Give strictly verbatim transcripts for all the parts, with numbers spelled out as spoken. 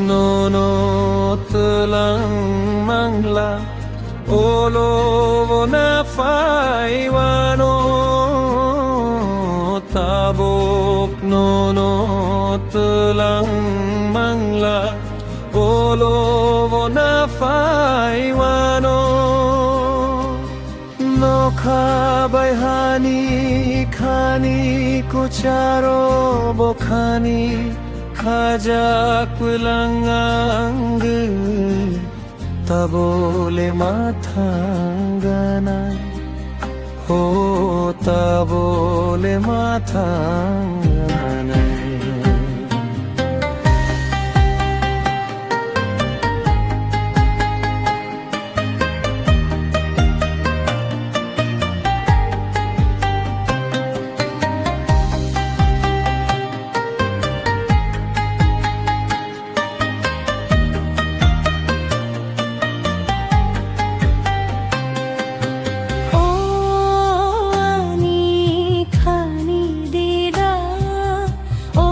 Nono twlang mangla, olo bona phaiwano. Tabuk nono twlang mangla, olo bona phaiwano. Nokha bai hani khani, kucharo bo khani, khajak pwlang ang, tabole ma thangana, ho tabole ma thangana. O ani khani dida, o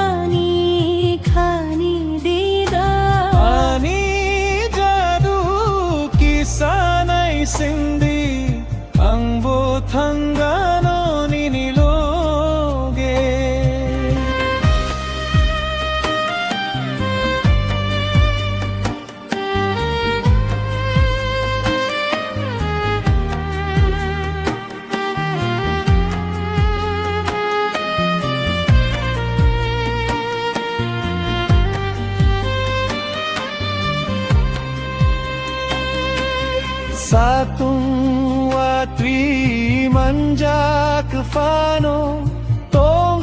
ani khani dida. Ani jadu kisa nai sindi, ang bo thangano nini loge. Satung watwi manjak phano tong